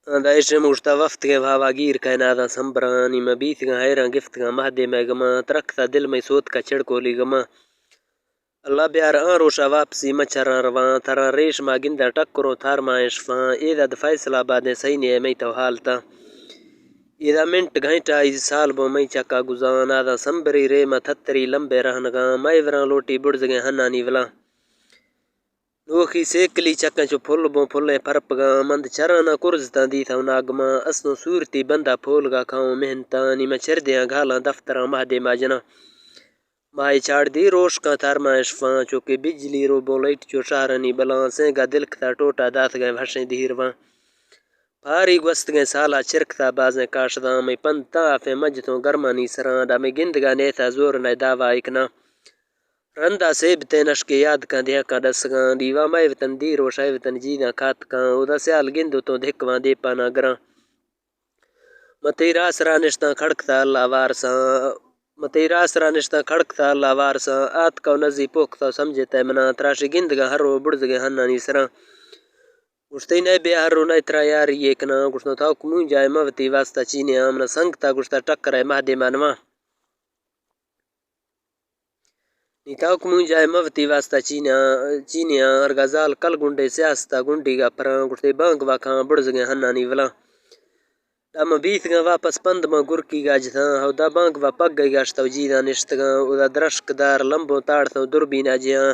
آں دائشم اوشتا وفتگیں واوا گیر کئے ناداں سمبراں، نی مہ بیتگاں حیراں گفتگاں مہدے مئے گماں، ترکتا دل مئے سوتکا چڑکولی گماں۔ اللہ بیار آں روشا واپسی مچراں رواں، تھراں ریش ما گنداں ٹکروں تھار ما اشفاں، ایدا د فیصل آبادیں سہی نے مئی تو حالتاں۔ ایدا منٹ گھنٹہ ای سال بو مئی چکا گزاں، ناداں سمبری ریما تھتری لمبے رہنگاں، مئے وراں لوٹی بڑزگیں ہنانی ولاں۔ نوخی سیکلی چکاں چو پھل بوں پھلیں پرپگاں، مند چراناں کرزتاں دیتاں ناگماں، اسوں صورتی بندا پھولگا کھاؤں محنتاں، نی مہ چردیاں گھالاں دفتراں مہدے ماجناں۔ ماہے چاڑ دی روشکاں تھارماں اشفاں، چوکہ بجلی رو بوں لائٹ چو شہرانی بلاں، سینگا دلکتا ٹوٹا داتگیں وھشیں دھیرواں۔ پھاری گوستگیں سالا چرکتا بازیں کاشداں، مئے پنتاں آفیں مجتوں گرمانی سراں، ڈا مئے گندگا نیتا زور نئے دعوا اکناں۔ رندا سیبتیں نشکے یاد کاں دیہکاں ڈسگاں، دیوا مئے وطن دیر و شئے وطن جیداں کاتکاں، اودا سیال گندو تو دھکواں دیپانا گراں۔ مہ تئی راس را نشتاں کھڑکتا اللہ وارساں، مہ تئی راس را نشتاں کھڑکتا اللہ وارساں، آتکو نزی پوکتو سمجھتے مناں، تراشی گندگاں ہر رو بڑزگیں ہنانی سراں۔ گوشتئی نئے بیا ہر رو نئے ترا یاری یے کناں، گوشتو تھاؤک مونجائے مہ وتی واسطہ چینیاں، منا سنگتا گوشتا ٹکرئے مہدے مانواں۔ نی تاک مونجائے مہ وتی واسطہ چینیاں، چینیاں، ارگا زال کل گنڈے سیاستا گنڈیگا پراں، گوشتے بانک واکھاں بڑزگیں ہنانی ولاں۔ ڈا مہ بیتگاں واپس پند ماں گرکیگا جتاں، ہو دا بانک وا پگئیگا شتو جیداں نشتگاں، اودا درشک دار لمبوں تاڑتوں دربینا جیاں۔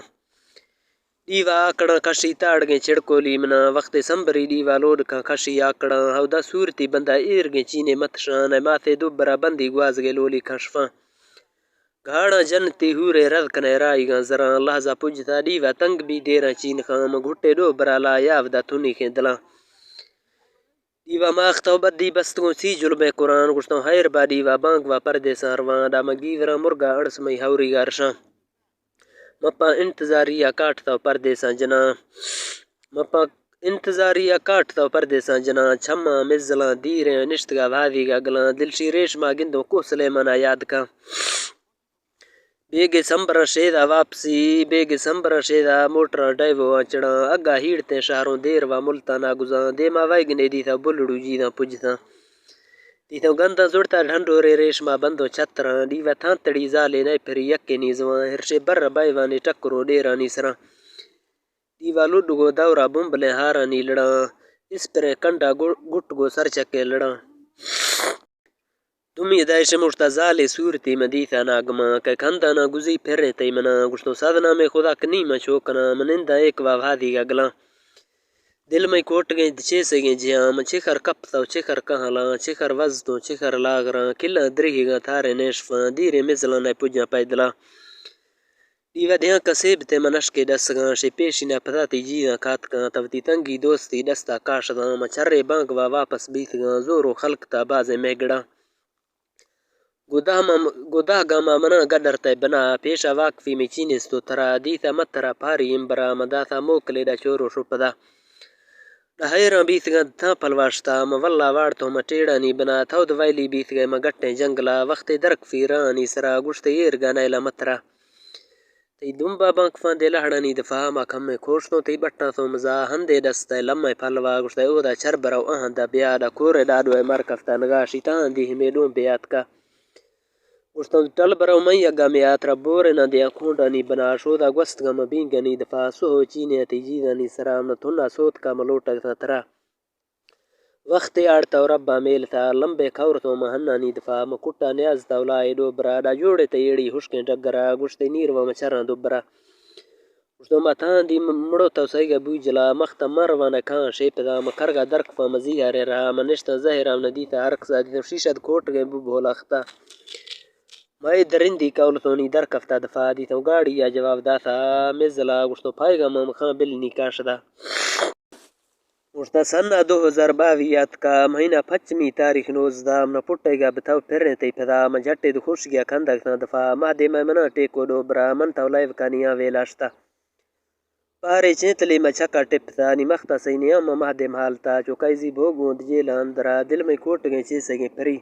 ڈیوا آکڑاں کشی تاڑگیں چڑکولی منا، وختے سمبری ڈیوا لوڈکاں کشی آکڑاں، ہو دا صورتی بندا ایرگیں چینے متشاں، نئے ماتے دوبرا بندی گوازگے لولی کھنشفاں۔ گھاڑاں جنتی ہورے رد کنئے رائیگاں زراں، لہزا پجتا ڈیوا تنگ بی دیراں چین خام، گھٹے ڈو برا لا یاودا تھنیخیں دلاں۔ ڈیوا ماختو بدی بستگوں سی جلبے قرآن، گوشتوں حیر با ڈیوا بانک وا پردیساں رواں، ڈا مہ گیوراں مرگا اڑس مئی ہوریگا رشاں۔ مپا انتظاریا کاٹتو پردیساں جناں۔ مپا انتظاریا کاٹتو پردیساں جناں، چھماں مزلاں دیریں نشتگا وھاویگا گلاں، دلشی ریشما گندوں کوہ سلیمانا یاد کاں۔ بیگے سمبراں شیدا واپسی، بیگے سمبراں شیدا موٹراں ڈیوواں چڑاں، اگا ہیڑتیں شہروں دیر وا ملتانا گزاں، دیما ویگنے دیتا بلڑو جیداں پجتاں۔ دیتوں گنداں زڑتا ڈھنڈورے ریشما بندوں چھتراں، ڈیوا تھانتڑی زالے نئے پھری یکے نیزواں، ہرشے بر بائیوانے ٹکروں ڈیرانی سراں۔ ڈیوا لڈگو دورا بمبلیں ہارانی لڑاں، اسپریں کنڈا گو-، گٹگو سرچکیں لڑاں۔ دومی دائشم اوشتا زالے صورتی مدیثا ناگماں، کہ کندانا گزی پھریں تئی مناں، گوشتوں سد نامے خدا کنی من چو کناں، من ننداں ایک وا وھادیگا گلاں۔ دل مئی کوٹگیں چیسگیں جہاں، من چخر کپتو چخر کہلاں، چخر وزتوں چخر لاغراں، کلاں دریہگاں تھاریں نیشفاں، دیریں مزلاں نئے پجاں پیدلاں۔ ڈیوا دیاں کسیب تے من اشکے ڈسگاں، شے پیشینا پدا تئی جیداں کاتکاں، تو وتی تنگی دوستی ڈستا کاشداں، من چرے بانک وا واپس بیتگاں، زور و خلق تا بازیں مہگڑاں۔ گداہ ما، گداہ گاما مناں گڈر تئے بنا، پیشا واقفی می چینستو ترا، دیتا مترا پاری امبرا، من داتا موکلے ڈا چورو شپدا۔ ڈا حیراں بیتگاں تاں پلواشتا، من ولا واڑتوں من ٹیڑانی بنا، تھود ویلی بیتگئے من گٹیں جنگلا، وختے درک فیرانی سرا، گوشتے ایر گا نیلا مترا۔ تئی دمبا بانکفاں دے لہڑانی دفا، ما کمیں کوشتوں تئی بٹاں سومزا، ہندے ڈستئے لمئے پلوا، گوشتئے اودا چر برو اہندا بیا، ڈا کورے ڈاڈوئے مر کفتا نگاشی، تاں دی ہمے ڈومبے آتکا۔ گوشتوں ٹل برو مئی اگا میا، ترا بورے نہ دیاں کونڈانی بنا، شودا گوستگاں من بینگانی دفا، سہو چینے تئی جیدانی سرا، من تھنا سوتکا من لوٹگ تاں ترا۔ وختے آڑتو ربا میلتا، لمبے کھورتوں من ہنانی دفا، من کٹا نیازتو لائے ڈوبرا، ڈا جوڑے تئی ایڑی ہشکیں ڈگرا، گوشتے نیر و من چراں دوبرا۔ گوشتوں ما تاں دی مڑو تو سیگا بوجلا، مختا مروانہ کھاں شیپدا، من کرگا درکفاں من زیہارے رہا، من نشتاں زہرام ندیتا ہرکسا، دیتوں شیشد کوٹگیں بو بھولا اختا۔ مئے درندی کولتونی درکفتا دفا، دیتوں گاڑی یا جواب داتا مزلا، گوشتوں پائیگا من خاں بل نی کاشدا۔ گوشتا سنہ دو ہزار باوی آتکا، مہینہ پچمی تاریخ نوزدہ، منا پٹئیگا بتو پریں تئی پدا، من جھٹے دو خوشگیا کندگ تاں دفا، مہدے مئے منا ٹیکو ڈوبرا، من تو لائیوکانی آں ویلاشتا۔ پارے چینتلی مئے چھکا ٹپتا، نی مختا سہی نیاں من مہدے مھالتا، چو کئیزی بھوگوں دجیلا اندرا، دل مئے کوٹگیں چیسگیں پری۔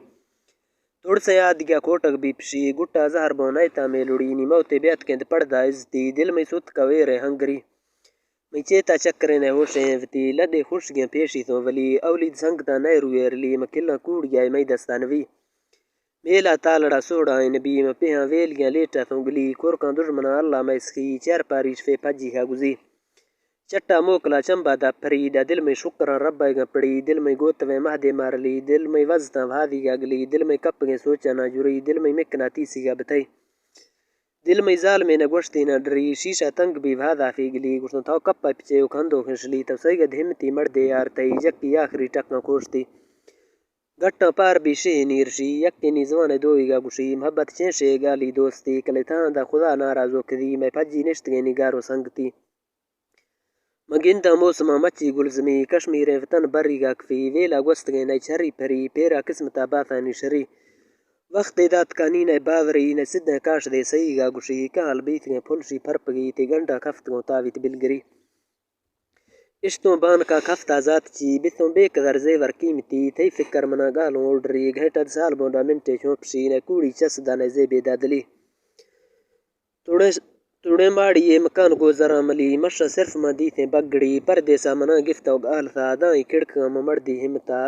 تڑسیں آدگیا کوٹگ بی پشی، گٹا زہر بوں نئیتا مے لڑی، نی موتے بیاتکیں پڑدا عزتی، دل مئے ستکا ویرے ہنگری۔ مئی چیتا چکریں نہ ہوشیں وتی، لڈے خوشگیں پیشی سوں ولی، اولید سنگتاں نہ روئے رلی، مکلاں کوڑیا مئی دستان وی۔ میلا تالڑا سوڑا نبی، مپیہاں ویلیاں لیٹا سوں گلی، کورکاں دژمناں اللہ مئے سخی، چیر پاریش فے پجی ہا گزی۔ چٹا موکلا چمبا دا پری، دا دل مئی شکراں ربا گاں پڑی، دل مئی گوتویں مہدے مارلی، دل مئی وزتاں وھادی گا گلی، دل مئی کپگیں سوچا نہ جری، دل مئی مکنا تیسی گا بتئی۔ دل مئی ظالمے نہ گوشتی نہ ڈری، شیشہ تنگ بی بھادا فی گلی، گوشتن تھو کپا پچے او کھندو خنشلی، تو سیگد ہمتی مردے یار تئی، یکی آخری ٹکاں کوشتی۔ گٹاں پار بی شے نیر شی، یکے نی زوان دوئی گا گوشی، محبت چین شے گالی دوستی، کلے تھاں دا خدا ناراض و کدی، مئے پجی نشتگیں نی گارو سنگتی۔ من گنداں موسماں مچی گلزمی، کشمیریں وطن بری گا کفی، ویلا گوستگیں نئے چری پری، پیرا قسمتا باسانی شری۔ وختے دات کانی نئے باوری، نئے سدھیں کاش دے سہی گا گوشی، کہال بیتگیں پھلشی پھرپگی، تے گنڈا کفتگوں تاویت بلگری۔ اشتوں بانکا کفتا ذات چی، بتوں بے قدر زیور قیمتی، تئی فکر منا گالوں اوڈری، گھنٹہ سال بونڈا منٹے چوں پشی، نئے کوڑی چس دا نئے زیبے دا دلی۔ توڑے، توڑے ماڑی اے مکان گوزراں ملی، مشا صرف ما دیتیں بگڑی، پردیسا منا گفتگ آلسا، دائیں کھڑکاں ما مڑدی ہمتا۔